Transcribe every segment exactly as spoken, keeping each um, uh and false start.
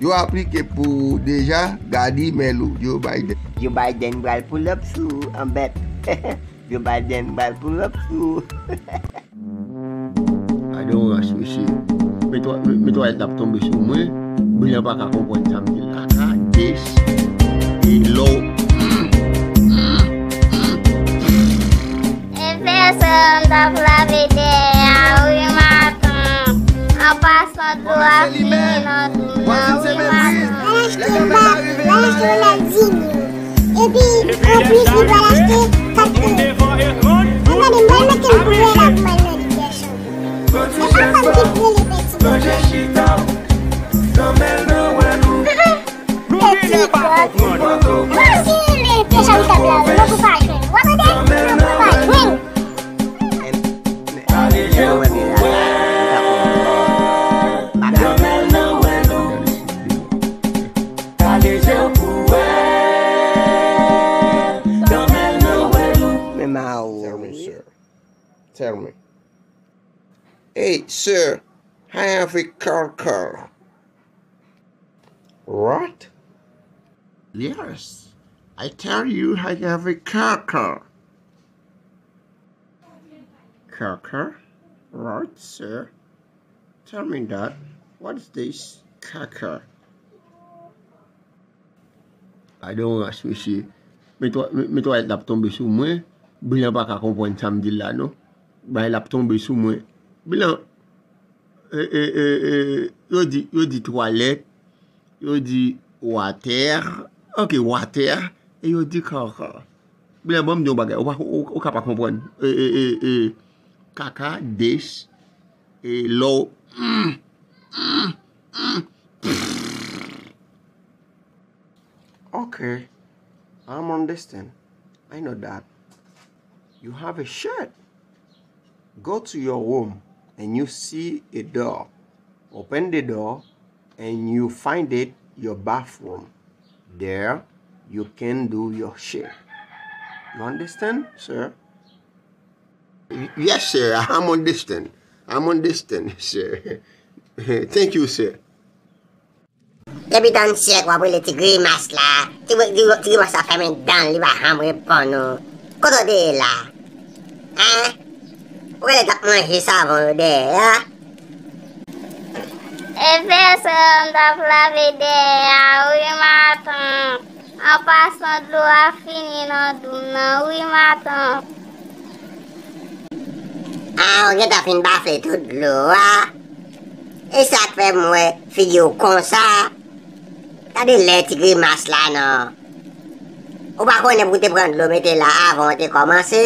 Yo aplike pou ou deja, gad imèl ou, Joe Biden. Joe Biden pral pull up sou ou, an bèt. Joe Biden pral pull up sou ou. Gade yon rans, mesye. Metwayèt la ap tonbe sou mwen. Blan pa ka konprann sa m di la. Kaka, des, e lò. Efè sa m t ap lave dèyè a wi matant. An pasan dlo a fini nan doum nan wi matant. Pral achte bag, pral achte yon lèt di mil. Epi, anplis, li pral achte kat kòb. Mwen gade, m pral mete m pou lè la pou m al nan Liberchon. E pa fòm ki rele Peti Gòt. Peti Gòt. Mwen si rele Peti Gòt la, mwen pou pa jwenn. W ap tande? Mwen pou pa jwenn. Men ma ou. Tell me, sir. Tell me. Hey, sir, I have a car car. What? Yes, I tell you I have a car car. Car car? What, sir? Tell me that. What is this car car? Gade yon rans, mesye. Metwayèt la ap tonbe sou mwen. Blan pa ka konprann sa m di la, non. Bagay la ap tonbe sou mwen. Blan, e, e, e, e, yo di, yo di twalèt, yo di watè, ok, watè, e yo di kaka. Blan, ban m di yon bagay, ou pa, ou, ou ka pa konprann. E, e, e, e, kaka, des, e, lò. Okay, I'm understand. I know that. You have a shirt. Go to your room and you see a door. Open the door and you find it your bathroom. There you can do your shit. You understand, sir? Yes, sir. I'm understand. I'm understand, sir. Thank you, sir. Depi tann syèk w ap rele ti grimas la. Ti, ti, ti grimas la fèmen dan l, li pa janm reponn ou. Kote w te ye la? Hein? Ou genlè t ap manje savon yo dèyè a? E fè sa m t ap lave dèyè a wi matant. An pasan dlo a fini nan doum nan wi matant. Ah, ou gentan fin bafle tout dlo a. E sa k fè m wè figi w konsa. Gade lè ti grimas la non. Ou pa konnen pou w te pran dlo mete la avan w te kòmanse?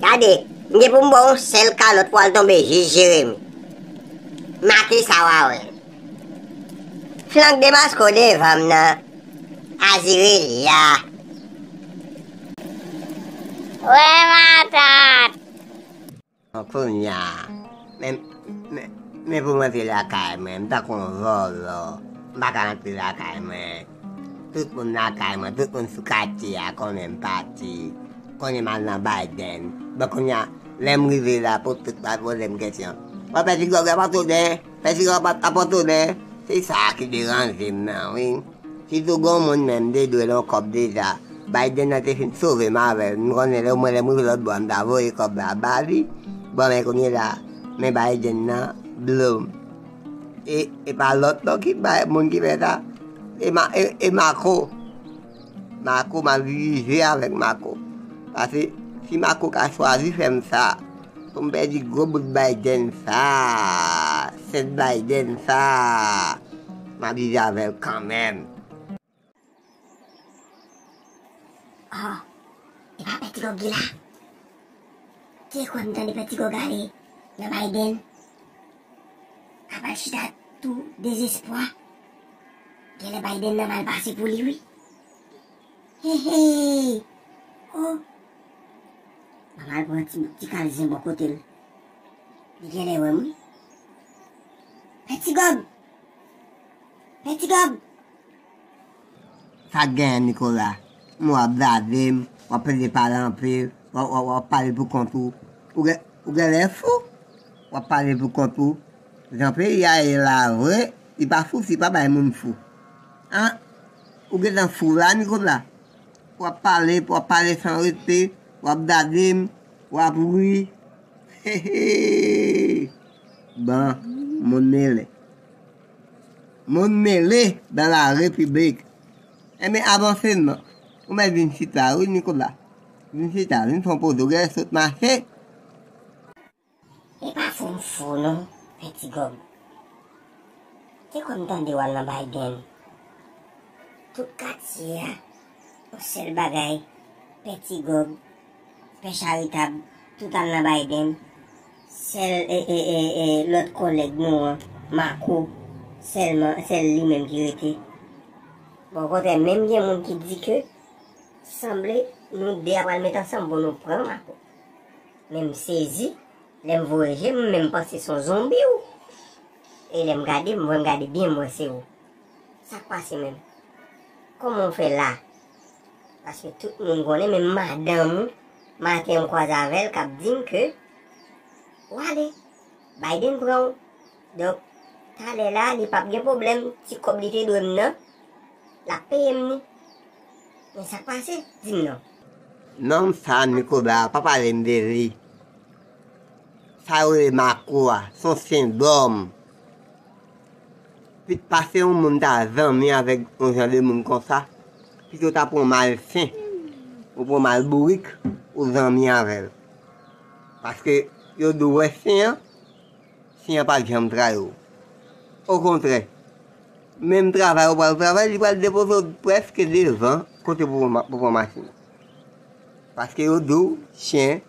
Gade, m gen pou m ba w yon sèl kalòt pou w al tonbe jis Jeremi. Make sa w a wè. Flank Demasko devan m nan. Azirelya. Wè matant. Kounye a, men, men, men pou m rantre lakay mwen, m tankou yon vòlò. M pa ka rantre lakay mwen. Tout moun lakay mwen, tout moun sou katye a konnen m pati. Konnen m al nan Biden. Bon, kounye a, lè m rive la, pou tout pa poze m kesyon. Bon, Pètigòg ap antonnen, Pètigòg ap antonnen. Se sa ki deranje m nan, wi. Sitou gen yon moun menm m te dwe l yon kòb deja. Biden nan te fin sove m avè l. M konnen lè mwen lè m rive lòt bò a, m ta voye kòb la ba li. Bon, men kounye la, men Biden nan, bloum. E, e pa lòt non ki bay, moun ki fè sa. E, ma, e, e Mako. Mako, m ap dirije avèk Mako. Paske si Mako ka chwazi fè m sa, pou m pèdi gwo bout Biden sa, sèt Biden sa, m ap dirije avè l kanmenm. Oh, e pa Pètigòg ki la? Te kwè m tande Pètigòg ale nan Biden. Apa l chita tou dezespwa. Genlè Biden nan mal pase pou li, wi. Hey, hey. Oh. M ap al pran ti, ti kal zen bò kote l. Li genlè wè m, wi. Pètigòg! Pètigòg! Sa k genyen, Nikola? M wè w ap zave m, w ap plede pale anpil, w ap, w ap, w ap pale pou kont ou. Ou gen, ou genlè fou? W ap pale pou kont ou. Jan peyi a ye la vre, Li pa fou si pa bay moun fou. An, ou gentan fou la, Nikola. W ap pale, w ap pale san rete, w ap dade m, w ap ri. Hehe! Bon, moun mele. Moun mele dans la République. Enben, avanse non. Ou mèt vin chita, wi, Nikola. Vin chita, vin fè yon poze, w genlè sot mache. E pa fou m fou non, Pètigòg. Te kwè m tande w al nan Biden. Tout katye a, yon sèl bagay, Pètigòg, Pè Charitab, tout al nan Biden. Sèl, e, e, e, e, lòt kòlèg nou an, Mako, sèlman, sèl li menm ki rete. Bon, okontrè, menm gen moun ki di ke sanble nou de a pral met ansanm pou nou pran Mako. Men m sezi, lè m voye je m, men m panse se yon zonbi ou. E lè m gade, m wè m gade byen, m wè se ou. Sa k pase menm? Kòman w fè la? Paske tout moun konnen, menm madanm ou, maten m kwaze avè l, k ap di m ke, w ale, Biden pran w. Donk, talè la, li p ap gen pwoblèm, ti kòb li te dwe m nan, l ap peye m ni. Men sa k pase? Di m non. Nonm sa, Nikola, pa pale m de li. Sa yo rele Mako a, se yon sendòm. Pit pase yon moun ta zanmi avèk yon jan de moun konsa, pito ta pran malsen, ou pran malbourik, ou zanmi avè l. Paske yo di w wè sen an, sen an pa t janm trayi w. Okontrè, menm travay ou pral travay, li pral depoze w prèske devan kote pou pran ma-, pou pran machin nan. Paske yo di w chen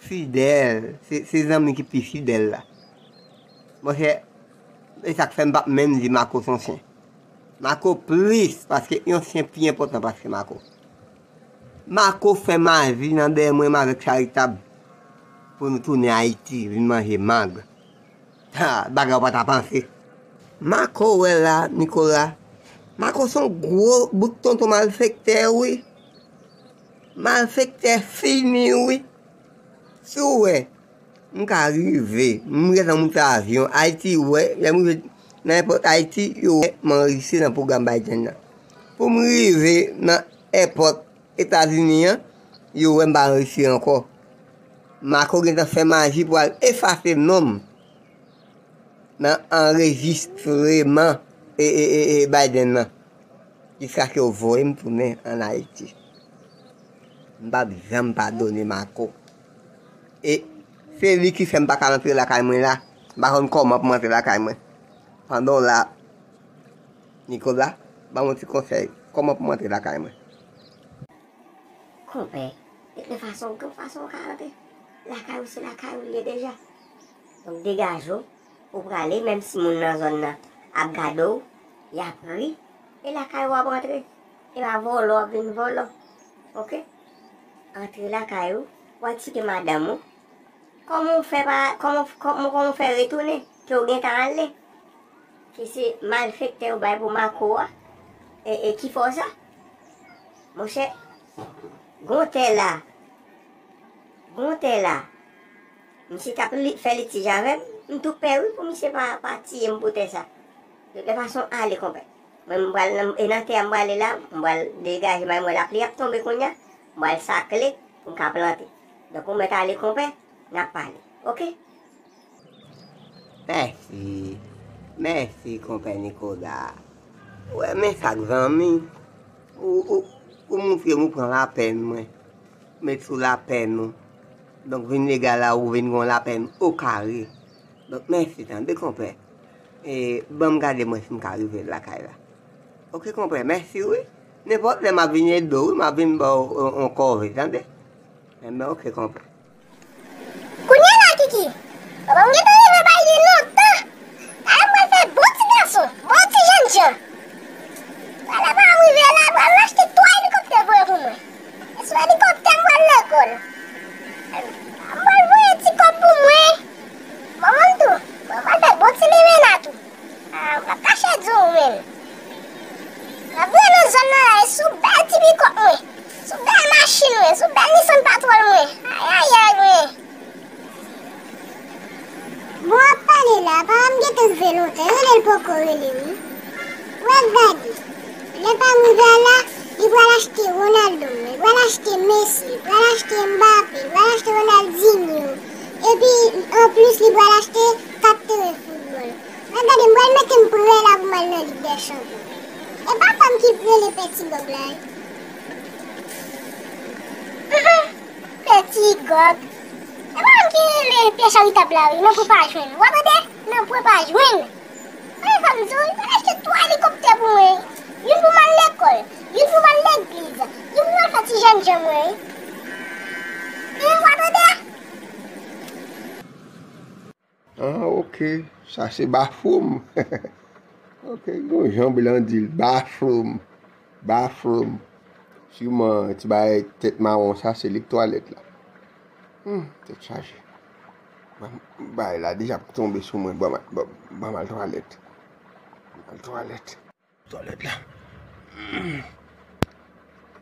fidèl, se, se zanmi ki pi fidèl la. Monchè, e sa k fè m p ap menm di Mako se yon chen. Mako plis, paske yon chen pi enpòtan paske Mako. Mako fè maji nan dèyè mwen, m avèk Charitab, pou nou tounen Ayiti, vin manje mang. Ha, bagay ou pa ta panse. Mako wè la, Nikola. Mako se yon gwo bout tonton malfektè, wi. Malfektè fini, wi. Si w wè, m ka rive, m gentan moute avyon, Ayiti wè, lè m rive nan èpòt Ayiti, yo wè m anrejistre nan pwogram Biden nan. Pou m rive nan èpòt Etazini an, yo wè m pa anrejistre ankò. Mako gentan fè maji pou al efase non m nan anrejistreman e, e, e, e Biden nan, jiskaske yo voye m tounen ann Ayiti. M p ap janm padone Mako. E se li ki fè m pa ka rantre lakay mwen la. M pa konn kòman pou m rantre lakay mwen. Pandan w la, Nikola, ban m yon ti konsèy. Kòman pou m rantre lakay mwen? Konpè, de tout fason, gen fason w ka rantre. Lakay ou se lakay ou l ye deja. Donk, degaje w, ou prale, menm si moun nan zòn nan ap gade w, y ap ri, e lakay ou w ap rantre. E pa vòlò w ap vin vòlò. Oke? Antre lakay ou, w al tcheke madanm ou. Kòman w fè pa, kòman, kòman, kòman w fè retounen? Ke w gentan ale? Ke se malfektè yo bay pou Mako a? E, e ki fè w sa? Monchè, gon tè la, gon tè la, misye t ap li, fè litij avè m, m tou pè wi pou misye pa, pa tiye m pou tè sa. De tout fason, ale, konpè. Mwen, m pral nan, e nan tè a m prale la, m pral degaje, m wè lapli ap tonbe kounye a, m pral sakle pou m ka plante. Donk, ou mèt ale, konpè, n ap pale. Oke? Mèsi. Mèsi, konpè Nikola. Ou wè, men sa k zanmi. Ou, ou, ou montre m ou pran lapèn mwen. Met sou lapèn ou. Donk, vin legal la, ou vin gon lapèn okare. Donk, mèsi tande, konpè. E, ban m gade mwen si m ka rive lakay la. Oke, konpè, mèsi, wi. Nenpòt lè m ap vin ede w, wi, m ap vin ba w on, on kòve, tande? Enben, oke, konpè. Kounye a la, Kiki, papa m gentan rive bay li lontan. Talè m pral fè bon ti gason, bon ti jènjan. Talè papa m rive la, pral achte twa elikoptè voye pou mwen. E sou elikoptè m pral lekòl. M pral voye ti kòb pou mwen. Manman m tou, mwen pral fè bon ti limena tou. Ah, m p ap kache di w menm. M ap vire nan zòn nan la, e sou bèl ti pikòp mwen, sou bèl machin mwen, sou bèl Nissan Patrol mwen. Ayayay mwen. Bon, La, papa m gentan rive lontan, rele l poko rele, wi. W ap gade. Lè pa m rive a la, li pral achte Ronaldo m nan, li pral achte Messi, li pral achte Mbappé, li pral achte Ronaldinho. Epi, anplis, li pral achte kat teren foutbòl. W ap gade, m pral mete m prè la pou m al nan Lig dè Chanpyon. E papa m ki rele Pè Ti Gòg la, wi. Pè Ti Gòg. E pa m ki rele Pyè Charitab la, wi, nan pou pa jwenn. W ap tande? Nan pou pa jwenn. Wi, fò m di w, li pral achte twa elikoptè pou mwen. Youn pou m al lekòl, youn pou m al legliz, youn pou m al fè ti jènjan mwen. Wi, w ap tande? Ah, ok. Sa se bathroom. Ok, gon jan blan di l, bathroom. Bathroom. Siman ti bagay tèt mawon sa, se li k twalèt la. Hmm, tèt chaje. Ban m bay la deja ap tonbe sou mwen. Ban m al, ban, ban m al twalèt. Ban m al twalèt. Twalèt la. Hmm.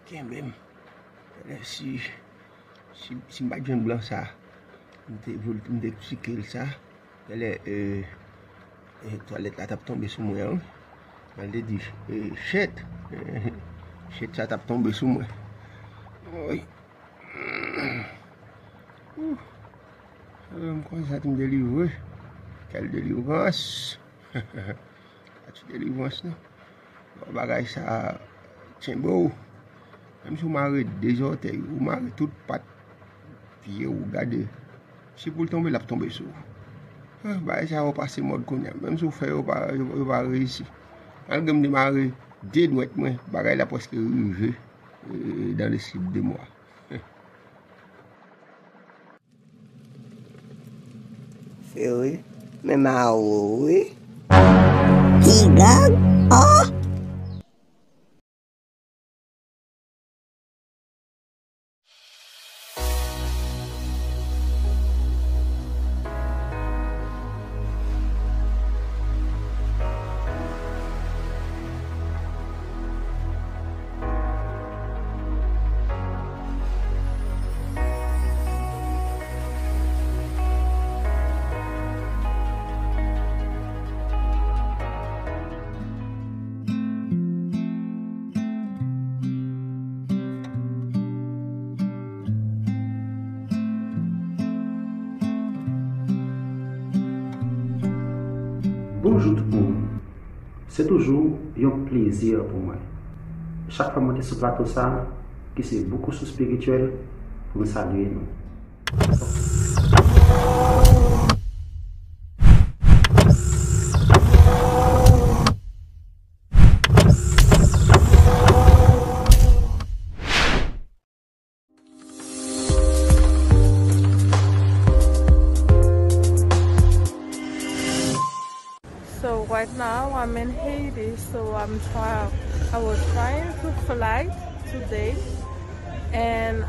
Kenbe m. Talè si, si, si m pa t jwenn blan sa, m te voul, m te tcheke l sa. Talè, e, e, twalèt la t ap tonbe sou mwen an, wi. Mwen te di, e, shit. Shit sa t ap tonbe sou mwen. Wi. Ouh. E, m konn sa ti m delivre. Kèl delivrans. Pa ti delivrans, non. Bon, bagay sa tchenbe w. Menm si w mare de zòtèy, ou mare tout pat pye w, gade. Si pou l tonbe, l ap tonbe sou ou. Ah, bagay sa yo pase mòd kounye a. Menm si w fè yo pa, yo, yo pa reyisi. Malgre m te mare de dwèt mwen, bagay la prèske rive, e, dans le slip de moi. Ferre, men mawo wi. Ti Gòg, oh! Bonjou tout moun. Se toujou yon plezi pou mwen, chak fwa mwen te sou plato sa a, ki se Boukoussou Spirityèl, pou m salye nou. So right now I'm in Haiti, so I'm try I was trying to fly today and